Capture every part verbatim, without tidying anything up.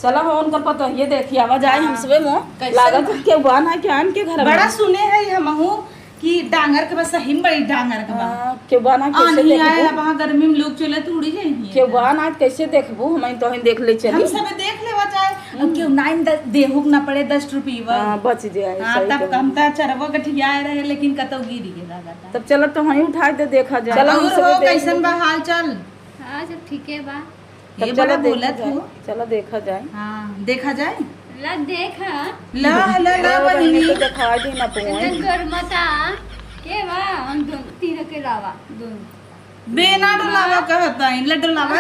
चला हो, उनकर पतोहिए देखी आवा जाए। हाँ। हम सबे मोह कैसे लागत बा? केहू बा ना के आन के घर में। बड़ा सुने है हमहू कि डांगर के बा, सही में बड़ी डांगर के बा। हाँ, केहू बा ना, कैसे आन्ही देखबू? आए, अब वहाँ गर्मी में लोग चले तो उड़ी जाइए। केहू बा ना, कैसे देखबू? हम तो देख ले चली। हम सबे देख लेवा जाए। अब हम्म। केहू नाइन द-, देहू के ना पड़े दस रुपये बा। हाँ, बच जाए, हाँ, सही तब कहू। हम तो चरवा गठियाए रहे, लेकिन कतौ गिरी के लागत। तब चलो तो वहीं उठाए दे, देखा जाए। हाँ, चलो, हम और सबे हो, देख कैसन लेते। बा हाल चाल? हाँ, सब ठीके बा। तब ये चलो बड़ा देखा बोलत जाए, हो। चलो देखा जाए। हाँ, देखा जाए। ला देखा। ला, ला, ला, ओ, बहिनी। बहिनी, तो देखा दी ना पुआई। एकदम गरमता। के बा? हम दोनों, तीनों के अलावा, दोनों। बेना डोलावा कहता है, ले डोलावा।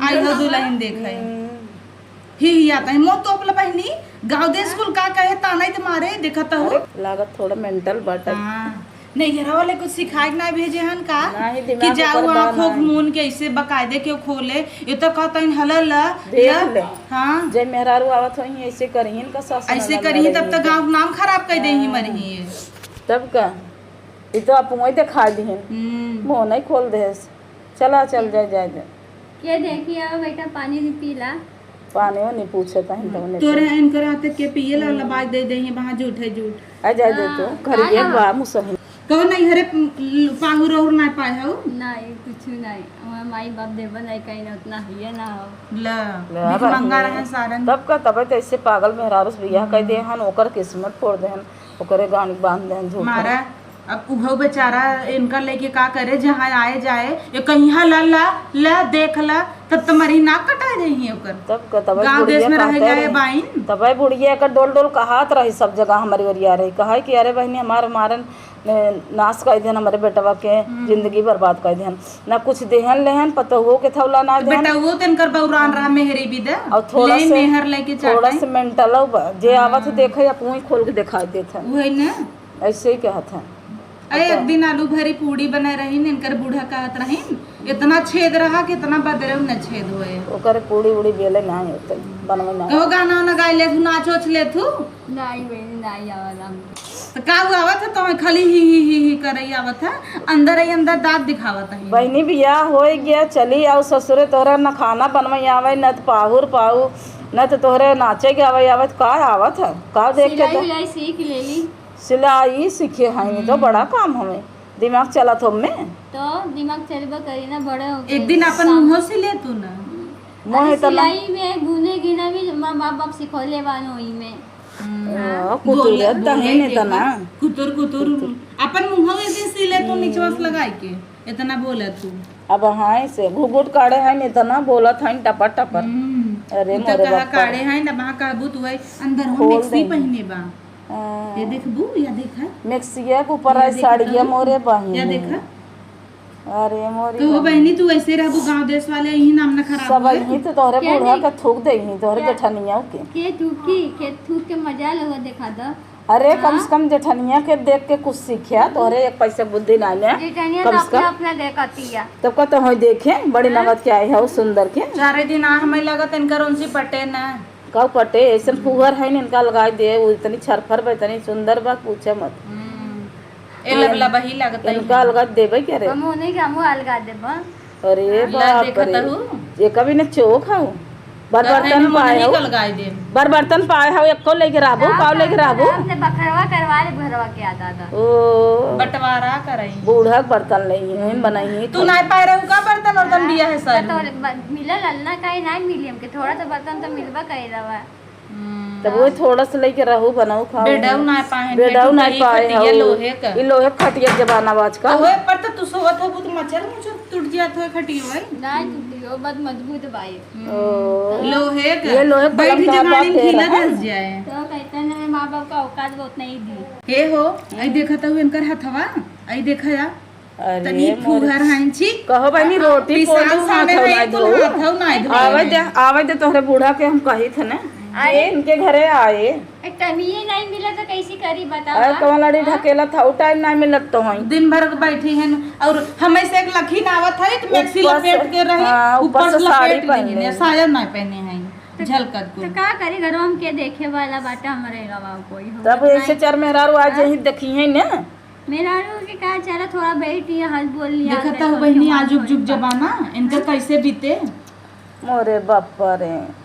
आई हो दुल्हन देखाई। हम्म। ही, ही आता है। मो तो अपना बहिनी, गाँव देश कुल का कहे, ताना ही तो मारे, देखा तो हो। अरे, लागत थोड़ा mental बाटे। हाँ। नैहरा वाले कुछ सिखाए के ना भेजे हन का? नाही, कि दिमाग जाऊ ऊपर बा आँख ओख नाही। मून के ऐसे बकायदे के खोले, ये तो कहता इन हला ला, देख ला। ले। हाँ। जब मेहरारू आवत होई, ऐसे करिहिन का सास ऐसे ननद करिहिन, तब मरही तो तो। गाँव के नाम खराब कर देही हाँ। मरही ये। तब का? ये तो आप वहीं दिखा दिहिन। हम्म। मुँह नहीं खोल देस। चला, चल, जाए, जाए, जाए। के देखी, आओ बेटा, पानी नहीं पीला। पानी वो नहीं पूछे, कहीं तो नहीं तोरे पूछे। इनकर हाथे के पिए ला, हम्म। लबाज दे दे, ये वहाँ झूठ है, झूठ। आ जाए दे तो, हाँ, घर के हाँ। बा, मुसही। कहो नहीं, हरे, पाहुर और ना पाए हो? नहीं, कुछ नहीं। हमारे माई बाप देबो नहीं कहीं ना, उतना हिये ना हो। ला, ले, भिख अब मंगा नहीं। रहे सारन। तब का, तबे तो ऐसे पागल मेहरारू से बियाह कर दे हन, ओकर किस्मत फोड़ दे हन, ओकरे गांड बांध दे हन, झूठ। मारा, अब उहो बेचारा इनका लेके का करे, जहाँ आए जाए, ये कहीं ला, ला, ला, देख ला, तब तो मरी नाक कटा जाइए ओकर। तब क-, तब गाँव बुढ़िया देश में रह कहते जाए रही। बाइन। तब बुढ़िया एकर डोल डोल कहात रही, सब जगह हमारी ओरिया रही, कहे कि अरे बहिनी, हमार मारन, ए, नाश कर देहन हमारे बेटवा के, हम्म। जिंदगी बर्बाद कर देहन, ना कुछ देहन लेहन, पतोहुओ के थौला ना तो देहन। बेटउओ तो इनकर बौरान रहा, मेहरी भी दे, और थोड़ा ले से, मेहर लेके थोड़ा चाटे। से mental बा, जे हाँ। आवत देखे, आप वहीं खोल के दिखाई देत है। वही ना। ऐसे ही कहत है। अरे, तो एक दिन आलू भरी पूड़ी बनाए रहीन, इनकर बूढ़ा कहत रहीन, "इतना छेद रहा कि इतना बदरे न छेद होए।" ओकर पूड़ी उड़ी बेले ना होते, बनवे ना। कहो गाना वाना गाए ले तू, नाच ओच ले तू? नहीं बहनी, नहीं आवेला। तो का हुआ आवत है, तो खाली ही, ही, ही, ही करई आवत है, अंदर ही अंदर दांत दिखावत है। बहनी, बियाह होए गया, चली आओ ससुरे, तोहरा न खाना बनवे आवे, न तो पाहुर पाऊ, न तो तोहरे नाचे के आवे, आवत का आवत है? का देख के सिलाई तो उलाई सीख लेली। सिलाई सीखे हैं, ये तो हम्म। बड़ा काम हवे। दिमाग चलत हो में। तो दिमाग चलबे करी ना, बड़े हो गए। एक दिन अपन साम- मुँहो सिले तू ना। मोह अरे इतना सिलाई में गुने गिना भी माँ बाप, बाप सिखौले बानो ई में। हम्म। हाँ, बोले, कुतुर बोले तहे ने देखा, तना। कुतुर, कुतुर। कुतुर। अपन मुँहो एक दिन सिले तू हम्म। निचवा से लगाई के। इतना बोला तू। अब हाँ से घुघुट काढ़े हैं, इतना बोलत हैं टपर टपर। हम्म। अरे तू तो मोरे कहा बाप रे। काढ़े हैं ना, वहाँ कहबू तू है, अंदर हो खोल मिक्सी देंगे। पहिने बा। हाँ। ये देखबू, या देखा? मिक्सिया के ऊपर या आई देखा साड़िया तो? मोरे बहिनी। या देखा? अरे मोरी तो बहिनी। बहिनी, तू ऐसे रहबू, गाँव देश वाले यही नाम ना खराब सब होए। यही तो तोहरे क्या बूढ़ा देख-, के थूक दे, यही तोहरे क्या, जेठनिया के। के थूकी, के थूक के मजा लो, देखा दो। अरे, कम हाँ? से कम जेठनिया के देख के कुछ सीख्या, तोहरे एक पैसा बुद्धि ना ले। जेठनिया कम तो से अपना, कम। अपना देखतिया। तब का तो होई देखे, बड़ी हाँ? ननद के आई है, वो सुंदर के। चारे दिन आ हमें लगत इनकर उनसे पटे ना। का पटे, ऐसन फुहर है ना, इनका अलगाई दे, वो इतनी छरफर बा, इतनी सुंदर बा, पूछे मत। हम्म। ए लबला बही लगत है। इनका अलगाई देबे के रे? हम उन्हीं के हमहू अलगाई देबा। अरे ला बाप देखत रे। हूँ। ये कभी ने चोक हऊ। बर बर्तन पाए हऊ। बर बर्तन पाए हऊ, एको लेके रहबू, का पाव लेके रहबू? अपने बखरवा करवा ले घरवा के आ दादा। ओ। बंटवारा करई। बूढ़ा के बर्तन लई, हम्म। बनाई। तू नाय पाए रहू का बर्तन वर्तन दिया है सर? तो ब-, मिलल अल्लाह का ही नाय मिली हमके, थोड़ा सा बर्तन तो मिलबा कई रहा। हम्म। तब वो थोड़ा सा लेके रहू, बनाऊ, खाऊ। बेडऊ ना पाए, बेडऊ ना पाए, खटिया हऊ। लोहे का। ई लोहे का खटिया के जमाना बा आजकल। तो ओए पर तो तू सोवत हो, तो मच्छर मुच्छर टूट जात हो खटियो है। ना टूटी हो, बहुत मजबूत बाई। ओ। लोहे का। ये लोहे का बैठी पलंग का जमानी बात ढीला है। धस जाए। तो कहते हैं, माँ बाप का औकात बहुत नहीं दी। हे हो, आई देखा तो इनकर हथवा, आई देखा या। अरे तनी मोरे। फुहर हैं छी। कहो बहिनी, आ, रोटी पिसाब पोलू, साने हाथौ है नाई तो धोऊ। हाथौ नाई धोऊ। आवे दे, आवे दे तोहरे बूढ़ा के हम कही थे ना। अरे। ये इनके घरे आए। ए, तनिए नहीं मिला तो कैसी करी बताओ अरे, आप? कौन लड़ी हाँ? ढकेला था, वो टाइम नहीं मिलत तो हई। दिन भर बैठी हैं और हमें से एक लखीन आवत है तो मैक्सी ऊपर से, लपेट के रही, हाँ, ऊपर ऊपर से से साड़ी लपेट पहने। ली है, साया नहीं पहने हैं, तो, झलकत को। तो का करी, घरों में के देखे वाला बाटा हमारे अलावा कोई, हम तब तो ऐसे नहीं। चार मेहरारू आज हाँ? यही देखी हैं ना। मेहरारू के का चला, थोड़ा बैठ लिया, हंस बोल लिया, देखा देखो, तो बहिनी, थोड़ा आज जुग जुग थोड़ा। जमाना, इनका हाँ? कैसे बीते? मोरे बाप रे।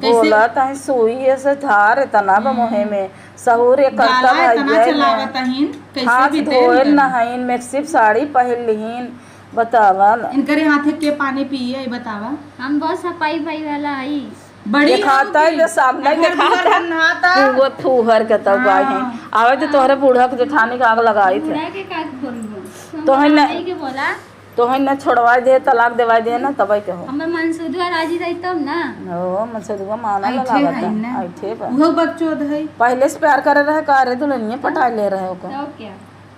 कैसे? बोला तहीं सुई ऐसे धार इतना बा मुँहे में, सहूर एक करता गाला बा इतना ये चलावत में। हईन, कैसे हाथ भी धोए देन। नहाइन, मैक्सी साड़ी पहिर लिहिन, बतावा ना। इनकरे हाथे के पानी पिए, ई बतावा। हम बहुत सफाई भाई वाला हई। बड़ी देखाता है होगी। जो सामने घर देखाता दुआर है। नहाता। फूहर, फूहर के तब हाँ। आए हैं। आवे तो तोहरे बूढ़ा के जेठानी के आग लगाई थे। बूढ़ा के का बोलबो? तो है ना। के बोला। तोहन न छोड़वाइ दे, तलाक देवाइ दे ना, तबै कहो। हमर मनसुदवा राजी रही तब ना। ओ, मनसुदवा माना ना ऐठे लागत है है। ना। ऐठे बा। उहो बकचोद है। पहिले से प्यार करे रहे का रे, दुल्हनिया पटाइ ले रहे ओकर। तब क्या?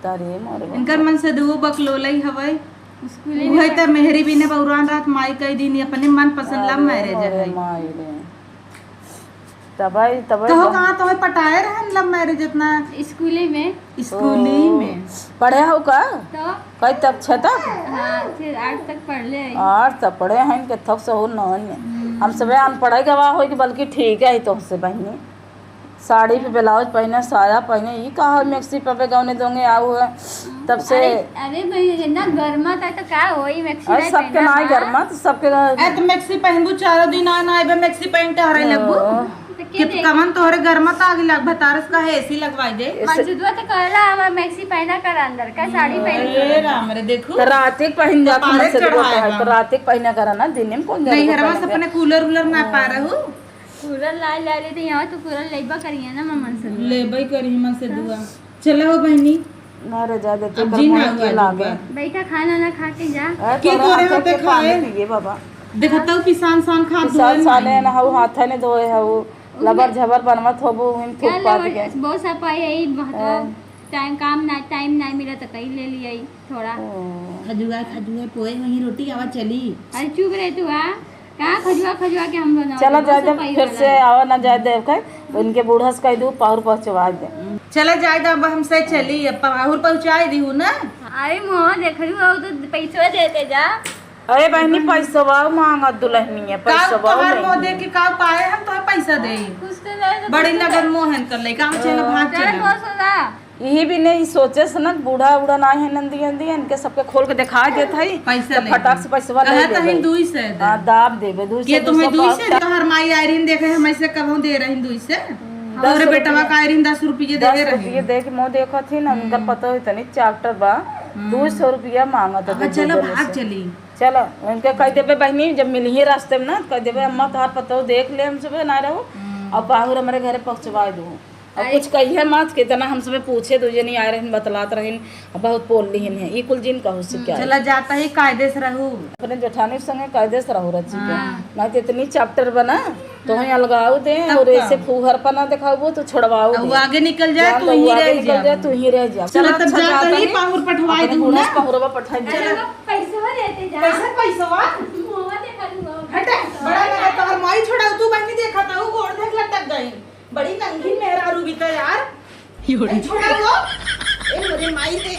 तारे मोर बा। इनकर मनसुदवा बकलोलई हवै। स्कूले उहे में त मेहरी बिने बौरान रात माई कई दिन अपने मन पसंद love अरे marriage मोरे है। माई रे। तबै, तबै कहो बा। कहाँ तोहे पटाए रहन love marriage इतना? स्कूले में। स्कूली ओ, में। पढ़े हो का? तो? कई तक, छह तक? हाँ, छह, आठ तक पढ़ ले आई। आठ तक पढ़े हैं, के थक सहूर न हन। हम्म। हम सबे अनपढ़े गवाह होई कि बल्कि ठीक है तुमसे बहिनी। साड़ी पे ब्लाउज पहने, साया पहने, ई का है मैक्सी पे गौने दोंगे आऊ है। तब से अरे, अरे भाई, इतना गर्मा था तो का होई, मैक्सी अरे नहीं सबके पहना नाई बा। गर्मा तो सबके ए, तो मैक्सी पहनबू चारों दिन आ ना आइबे, मैक्सी पहन के हरे लगबू। ओ। तो के कि देख- कमन तोहरे गर्मा तो आगे लग, भतारस का है एसी लगवाई दे। एसी। मंजुआ तो कहला हमार मैक्सी पहना कर अंदर का साड़ी पहन ए कर। राम रे, देखू। तो राते के पहन जात कपारे हमसे दुगो चढ़ाए कहे, बा। तो राते के पहना करा ना, दिन में कौन नहीं, जाने को हरमा से पहने अपने कूलर वूलर ना पा रहू। कूलर ला, ला ले तो यहाँ तो कूलर लेबा करिए ना, ममन से दुआ। लेबे करी मन से दुआ। चला हो बहिनी। ना रे, जा दे, अब तेकर जी ना मन के हुआ लागे। दुआ। बैठा, खाना ना खा के जा। ए, के तोरा तोरे हाथे होते के पानी खाए? पिए बाबा। देखा तो पिसान सान खा पिसान धोए साले नहीं। ना हऊ, हाथे ने धोए हऊ। उसमें लबर झबर बनवत होबू, हिम थूक क्या पात लबर, के। बहुत सफाई है, ई महतो। हाँ। टाइम काम ना, टाइम ना मिला तो कहीं ले लिया ई थोड़ा। ओ। खजुआ, खजुआ, पोए वहीं रोटी आवा चली। अरे चुप रहे तू, आ। कहाँ खजुआ, खजुआ के हम बनाओ? चला बहुत जाए दे, सफाई फिर वाला से है। आवा ना जाए दे, कहे, उनके बूढ़ा से कह दू, पाहुर पहुँचवा दे। चला जाए दे, अब हमसे चली, अब पाहुर पहुँचाए दी हूँ ना। अरे मोह, देख रही हो, तो पैसवा देते जा। अरे बहनी, पैसवा मांगत दुल्हनिया, का पैसवा तोहार लेंगे। मोह देख के का पाए, हम तोहे पैसा दे। कुछ तो ले तो बड़ी कुछ तो नगद ले। मोहन कर ले, काम चला, भाग चल चला। बहुत सदा। यही भी नहीं सोचे से ना, बूढ़ा उढ़ा ना है नंदी अंदी, इनके सबके खोल के दिखा देत है। पैसा तो ले फटाक ले। से पैसवा ले कहा तो लेबे। हम दुई सौ दे। हाँ, दाब देबे, दुई सौ, ये तुम्हें दुई सौ दुई सौ दे। तोहर माई आयरिन देखे, हम ऐसे कबहूँ दे रही दुई सौ। हम्म। तोहरे दस बेटवा रुपया। का आयरिन दस रुपये दे दस रही। रुपये दे के मुँह देखत ही ना, उनकर हम्म। पता हो इतनी चैप्टर बा, हम्म। दुई सौ रुपया मांगत अब है चलो दे देने भाग से। चली। चलो, उनके कह देबे बहनी, जब मिलिहे रास्ते में ना, कह देबे, "अम्मा, तोहार पतोह देख ले, हम सबे ना रहो, हम्म। और पाहुर हमारे घरे पहुँचवा दो।" और अरे। कुछ कहिए मत, कितना हम सबे पूछे, दू जनी आए रहन, बतलात रहन, बहुत पोल लिहिन है, ई कुल जिन कहू से हम्म, क्या है? चला जाता ही कायदे से रहू। अपने जेठानी संगे कायदे से रहू रची के। हाँ। ना तो इतनी चैप्टर बना, तो हाँ। वहीं अलगाव दे तब और का? ऐसे फूहर पना दिखाबो तो छोड़वाओ अब दे। वो आगे निकल जाए, जान तू दे, ही वो आगे रह निकल जा। जाए, तू ही रह जा। चला चला तब अच्छा जाता जाता ही है। पाहुर पठवाई अपने दूँ बूढ़ा ना। से पहुरवा पठाई दे। चलो। पैसवा लेते जा। कैसे पैसवा? मुहवा देखा तू अब। हटे, बड़ा लगा तोहर माई छोड़ा, तू बहनी देखा था, वो गोड़ धक लटक गई। बड़ी नंगी मेहरारू भी तो यार। यो रे। ए, छोड़ा वो। ए, मोरे माई रे।